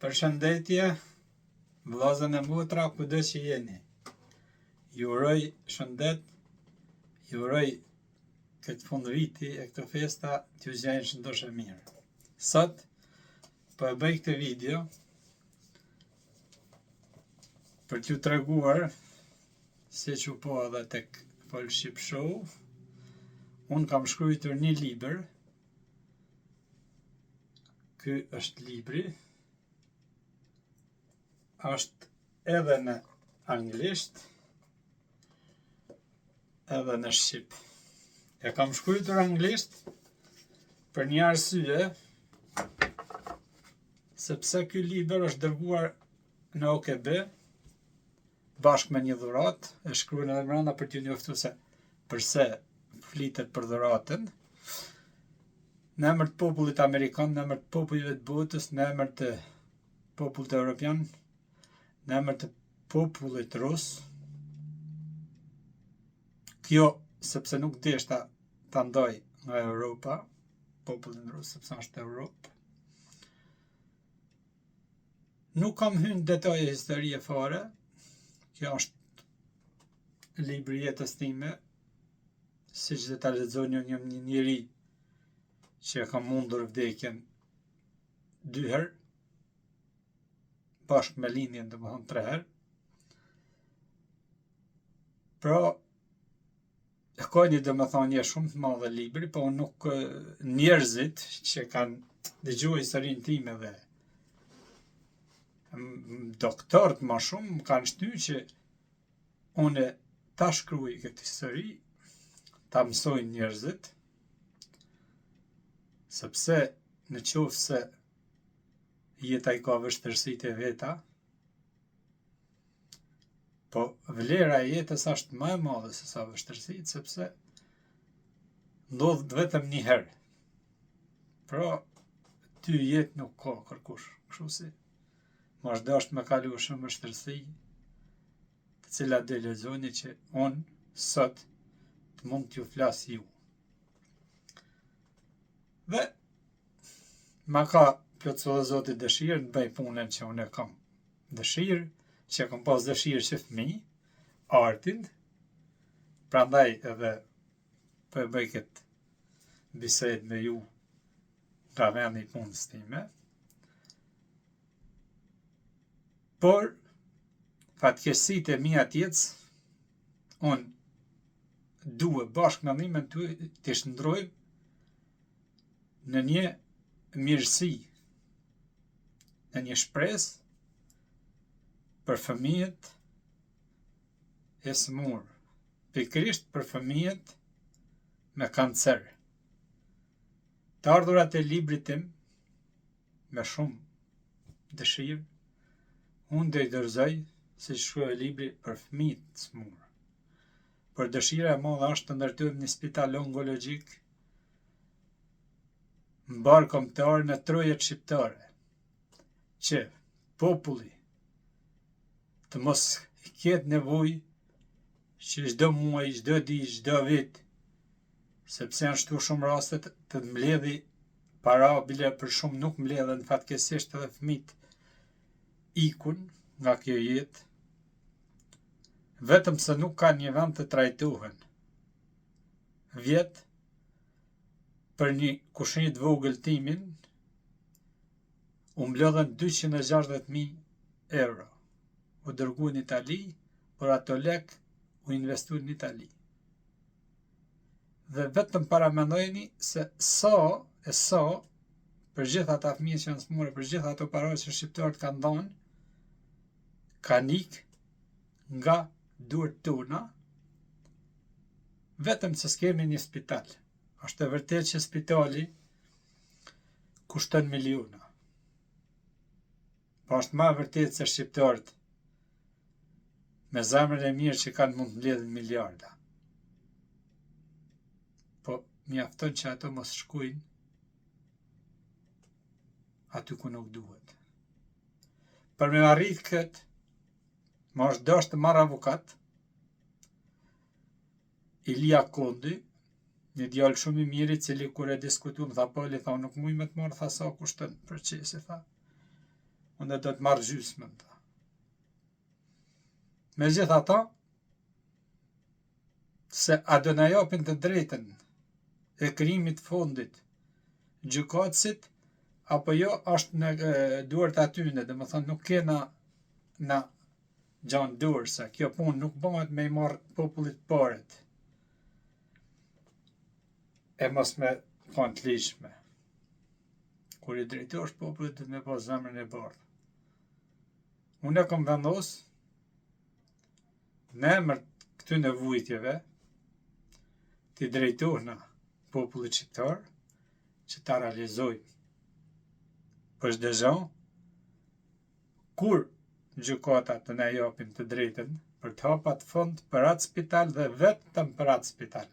Përshëndetje, vëllazën e motra, kudo që jeni. Ju uroj shëndet, ju uroj këtë fund viti e këto festa t'ju gjejnë shëndosh e mirë. Sot, po e bëj këtë video për t'ju treguar siç u pa edhe tek Fol Shqip Show, unë kam shkrujtur një libër Ky është libri. Është edhe në anglisht, edhe në shqip. E kam shkrujtur anglisht për një arsye, sepse ky libër është dërguar në OKB, bashkë me një dhuratë, e shkruan edhe mbrenda për t'ju njoftu se përse flitet për dhuratën. Në emër të popullit amerikan, në emër të popujve të botës, në emër të popullit europian, në emër të popullit rus. Kjo sepse nuk deshta ta ndaj nga Europa, popullin rus, sepse është Europë. Nuk kam hy në detaje historie fare, kjo është libri i jetës time, siç do ta lexoni unë jam një njeri që e kam mundur vdekjen dy herë, bashkë me lindjen, domethënë tre herë. Pra, E ka një domethënie shumë të madhe libri, po unë nuk njerëzit që kanë dëgjuar historinë time dhe doktorët ma shumë më kanë shty që unë ta shkruaj këtë histori, ta mësojnë njerëzit, sepse në qoftë se jeta i ka vështirësitë e veta, Po vlera e jetës është më e madhe se sa vështirësitë, sepse ndodh vetëm një herë. Pra, dy jetë nuk ka kërkush, kështu si më është dashtë me kalu shumë vështirësi, të cilat do lexoni që unë sot të mund t'ju flas ju. Dhe ma ka plotësu dhe Zoti dëshirën të bëj punën që unë e kam dëshirë, që e kam pas dëshirë që fëmi, artin, prandaj edhe po e bëj këtë bisedë me ju nga vendi i punës time. Por, fatkeqësitë e mia të jetës, unë due bashkë me ndihmën tuaj t'i shndërroj në një mirësi, në një shpresë për fëmijët e sëmurë, pikërisht për fëmijët me kancer. Të ardhurat e librit tim, me shumë dëshirë, unë do i dorëzoj, siç shkruhet libri, për fëmijët e sëmurë. Por dëshira e madhe është të ndërtojmë një spital onkologjik mbarëkombëtar në trojet shqiptare, që populli të mos ketë nevojë që çdo muaj, çdo ditë, çdo vit, sepse janë shtu shumë raste të mbledhi para, bile për shumë nuk mbledhen fatkeqësisht edhe fëmijët ikun nga kjo jetë, vetëm se nuk kanë një vend të trajtohen. Vjet, për një kushëri të vogël timin, u mblodhën 260.000 euro. U dërgu në Itali, por ato lek u investu në Itali. Dhe vetëm paramendojeni se sa e sa për gjithë ata fëmijë që janë smurë, për gjithë ato para që shqiptarët kanë dhënë, kanë ik nga duart tona, vetëm se s'kemi një spital. Është e vërtetë që spitali kushton miliona. Po është ma e vërtetë se shqiptarët me zemrën e mirë që kanë mund të mbledhin miliarda. Po mjafton që ato mos shkojnë aty ku nuk duhet. Për me arrit këtë, më është dashtë të marr avokat, Ilia Kondi, një djalë shumë i mirë i cili kur e diskutuam tha Pali, tha nuk muj me të marrë, tha sa kushton procesi, tha. Unë do të marr gjysmën. Tha. Megjithatë, se a do na japin të drejtën e krijimit të fondit gjykatësit, apo jo është në duart atyne, domethënë nuk kena na gja n'dorë, se kjo punë nuk bëhet me i marrë popullit paret, e mos me konë të ligjshme. Kur i drejtohesh popullit, duhet me pas zemrën e bardhë. Unë e kom vendos në emër këtyne vujtjeve t'i drejtohna popullit shqiptar që ta realizojmë. Për çdo gja, kur gjykata të na japin të drejtën për të hap atë fond për atë spital dhe vetëm për atë spital.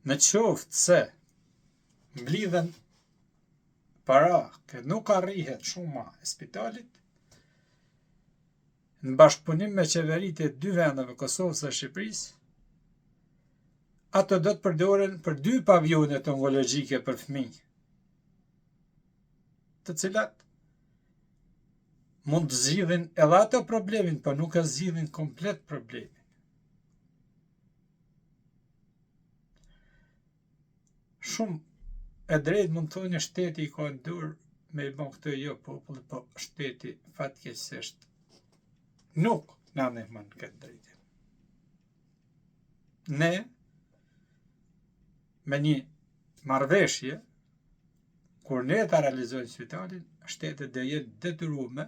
Në qoftë se mblidhen para që nuk arrihet shuma e spitalit, në bashkëpunim me qeveritë e dy vendeve, Kosovës dhe Shqipërisë, ato do të përdoren për dy pavionet onkologjike për fëmijë, të cilat mund të zgjidhin edhe ato problemin, por nuk e zgjidhin komplet problemin. Shumë e drejtë mund të thoni shteti i ka në dorë me i bon këto jo populli, po shteti fatkeqësisht nuk na ndihmon në këtë drejtim. Ne me një marrëveshje kur ne ta realizojmë spitalin, shtetet do jenë detyrume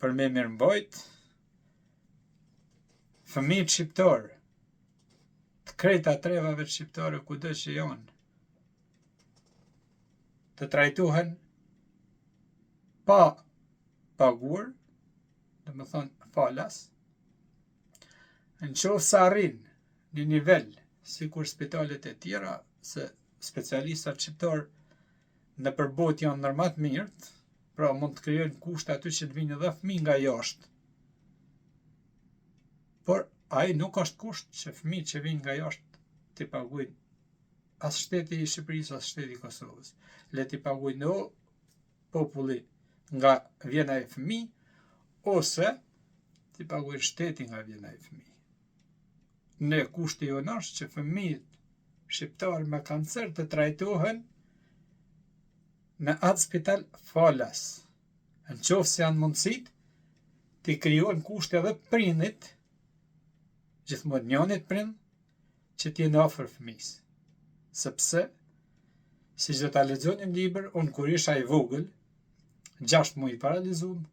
për me mirëmbajt fëmijët shqiptarë të krejta trevave shqiptare kudo që janë, të trajtohen pa paguar, domethënë falas, në qoftë se arrin një nivel sikur spitalet e tjera, se specialistat shqiptarë nëpër botë janë ndër ma të mirët, pra mund të krijojnë kushte aty që të vinë edhe fëmijë nga jashtë, Por ai nuk është kusht që fëmijët që vijnë nga jashtë t'i paguajnë as shteti i Shqipërisë, as shteti i Kosovës. Le t'i paguajnë o populli nga vjen ai fëmijë ose t'i paguajnë shteti nga vjen ai fëmijë. Ne kushti jonë është që fëmijët shqiptarë me kancer të trajtohen në atë spital falas. Në qoftë se janë mundësit, t'i krijohen kushte edhe prindit, gjithmonë njënit prind, që t'jenë afër fëmisë. Sepse, siç do ta lexoni në libër, unë kur isha i vogël, 6 muaj paralizum,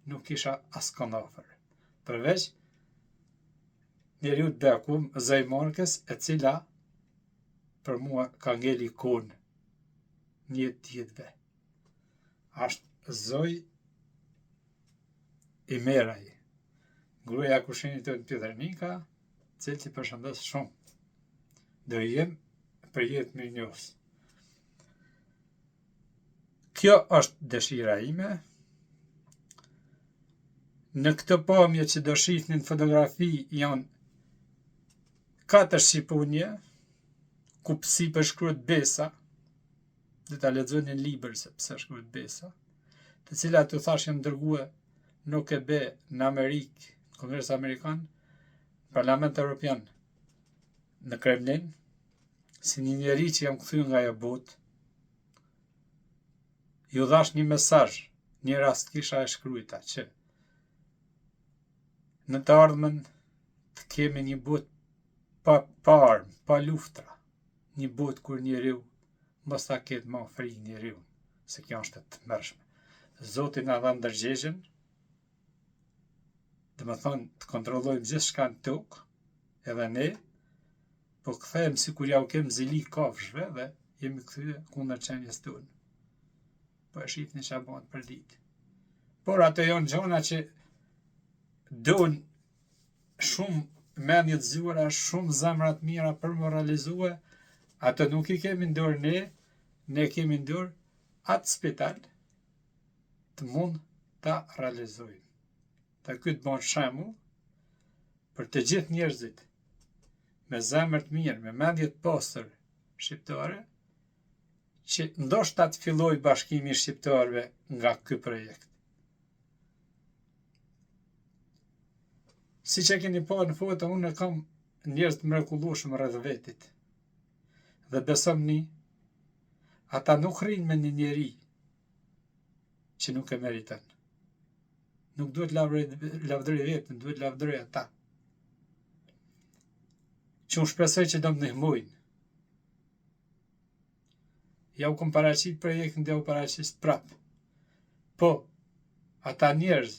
nuk kisha askënd afër. Përveç njeriut bekum, Zoj Markës, e cila për mua ka ngel ikonë një tjetëve. Ashtë Zoj Imeraj, gruaja e kushinit tonë Pjetërnika, cilët i përshëndes shumë. Do jem për jetë mirënjohës. Kjo është dëshira ime. Në këtë pamje që do shihni në fotografi janë katër shqiponje, ku sipër shkruhet Besa, do ta lexoni në libër se pse shkruhet Besa, të cilat ju thashë janë dërgue në OKB, në Amerikë, në Kongres Amerikan, në Parlament Europian, në Kremlin, si një njeri që jam kthy nga ajo botë, ju dhash një mesazh, një rast kisha e shkrujta që në të ardhmen të kemi një botë pa, pa armë, pa luftra, një botë kur njeriu mos ta ketë ma frikë njeriun, se kjo është e tmerrshme. Zoti na dha ndërgjegjen, domethënë të kontrollojmë gjithçka në tokë, edhe ne, po kthehem sikur ja u kem zili kafshëve dhe jemi kthye kundër qenies tonë. Po e shihni çka bëhet për ditë. Por ato janë gjona që don shumë mendje të zgjuara, shumë zemra të mira për me realizue, ato nuk i kemi n'dorë ne, ne kemi n'dorë atë spital të mund ta realizojmë. Dhe ky të bëhet shembull për të gjithë njerëzit me zemër të mirë, me mendje të pastër shqiptare, Që ndoshta të fillojë bashkimi i shqiptarëve nga ky projekt. Siç e keni parë në foto, unë kam njerëz të mrekullueshëm rreth vetit. Dhe besomni, ata nuk rrinë me një njeri që nuk e meriton. Nuk duhet lavdëroj veten, duhet lavdëroj ata. Që unë shpresoj që do më ndihmojnë. Ja u kom paraqit projektin dhe u paraqis prap. Po, ata njerëz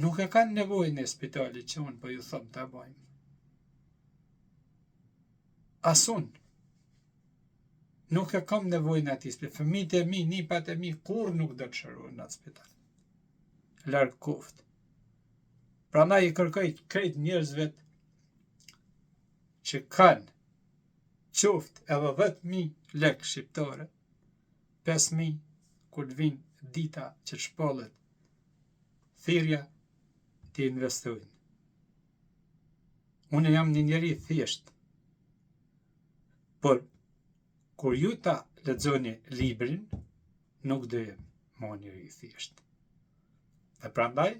nuk e kanë nevojën e spitalit që unë po ju them ta bajmë. As unë nuk e kam nevojën e atij spitalit. Fëmijët e mi, nipat e mi, kurrë nuk do të shërohen në atë spital. Larg koftë. Prandaj i kërkoj krejt njerëzve që kanë qoftë edhe 10.000 lek shqiptare, 5.000 kur të vinë dita që të shpallet thirrja t'i investojnë. Unë jam një njeri i thjeshtë, por kur ju ta lexoni librin, nuk do jem mo njeri i thjeshtë. Dhe prandaj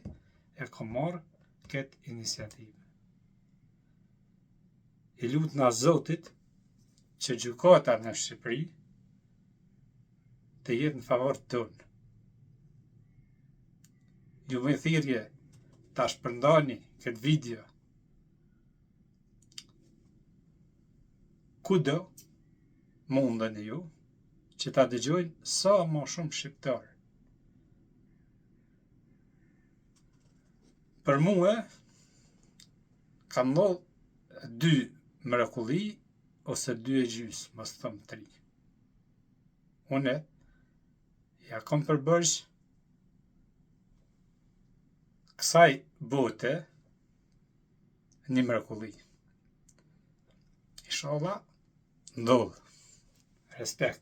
e kom marrë këtë iniciativë. I lutna Zotit që gjykata në Shqipëri të jetë në favor tonë. Ju bëj thirrje ta shpërndani këtë video kudo mundeni ju që ta dëgjojnë sa më shumë shqiptarë. Për mue, ka ndodhë dy mrekulli ose dy e gjysë, mos të them tri. Une, ja kom për borxh kësaj bote një mrekulli. Inshallah, ndodh. Respekt.